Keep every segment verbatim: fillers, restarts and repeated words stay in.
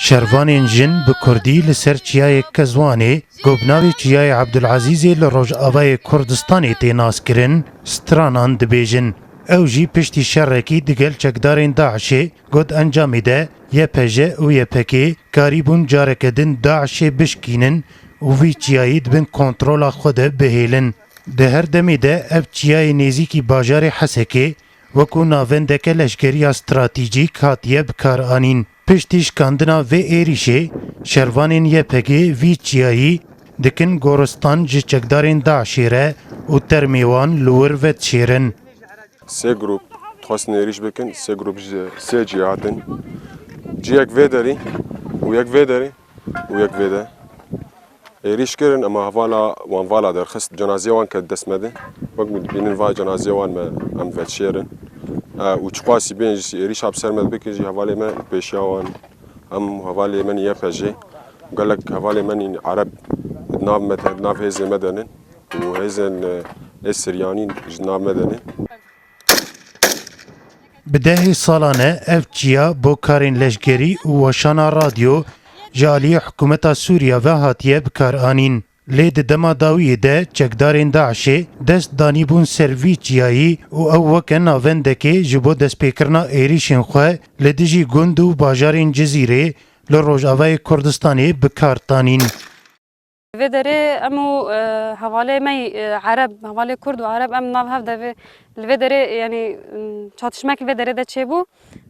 Şervanên jin bi kurdî li ser çiyayê Kezwanê, ku bi navê Çiyayê Ebdulezîzê li Rojavayê Kurdistanê tê naskirin, stranan dibêjin. Ew jî piştî şerekî digel çekdarên DAIŞê, ku di encamê de Y P J û Y P G karîbûn careke din DAIŞê bişkînin û vî çiyayî di bin kontrola xwe de bihêlin. Di her demê de ev çiyayê nêzîkî bajarê Hesekê wekû navendeke leşkeriya stratejîk hatiye bikaranîn. Piştî şikandina vê êrîşê, şervanên Y P G vî çiyayî dikin goristan ji çekdarên DAIŞê re û termê wan li wir vedişêrin. Sê grûp dixwestin êrîş bikin, sê grûp ji sê cihê hatin. Cihek vê derî û yek vê derî û yek vê de. Êrîş kirin, ema hevala wan vala derxist, cenazeyê wan ket dest me de. Wek min dibînin va cenazeyê wan me em vedişêrin. E, û çiqasî bên jî êrîşa bi ser me dibikin jî hevalê me pêşiya wan. Em hevalê me nî Y P G. Gelek hevalê me nî Ereb di nav me de, di nav hêzê me de nin. Û hêzên, e, ê Siryanî ji nav me de nin. Bi dehê salan e ev çiya bo karên leşkerî û weşana radyo ji aliyê hikûmeta Sûriya ve hatiye bikaranîn. Lê di dema dawiyê de çekdarên DAIŞê dest danîbûn ser vî çiyayî û ew weke navendekê ji bo destpêkirina êrîşên xwe li dijî gund û bajarên Cizîrê li Rojavayê Kurdistanê bi kar tanîn. Vê derê em û, e, hevalê me, e, Ereb, hevalê Kurd û Ereb em nav hev de vê, li vê derê, yanî, m, çatişmek li vê derê de çêbû.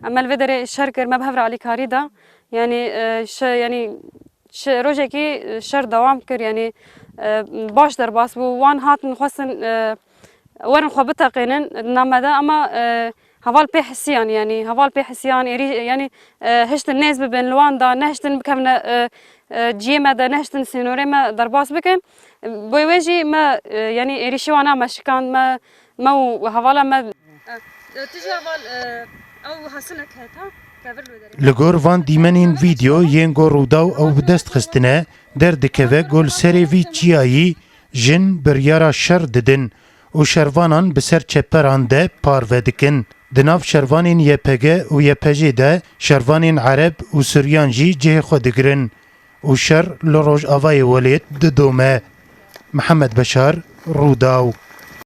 Em me li vê derê şer kir, me bi hev re alîkarî da. Yanî, e, şe-, yanî, şe-, rojekî, e, şer dewam kir, yanî, e, baş derbas bû. Wan hatin xwestin, e, werin xwe biteqînin di nav me de, ama, e, heval pê hisiyan, yanî heval pê hisiyan, êrî, yanî, e, hiştin nêz bibin, li wan da nehiştin bikevine, e, e, ciyê me de, nehiştin sînorê me derbas bikin. Bo wê jî me, e, yanî êrîşî wan a me şikand, me, me û hevala me. E, tu jî heval, e, ew hesinek heta, kevir li wê derê. Li gor van dîmenên vîdeo yên ku Rûdaw ew bi dest xistine, derdikeve ku li serê vî çiyayî jin biryara şer didin û şervanan bi ser çeperan de parve dikin. Di nav şervanên Y P G û Y P G de şervanên Ereb û Suryan jî cihê xwe digirin û şer li rojavayê welêt didome. Mihemed Beşar, Rûdaw.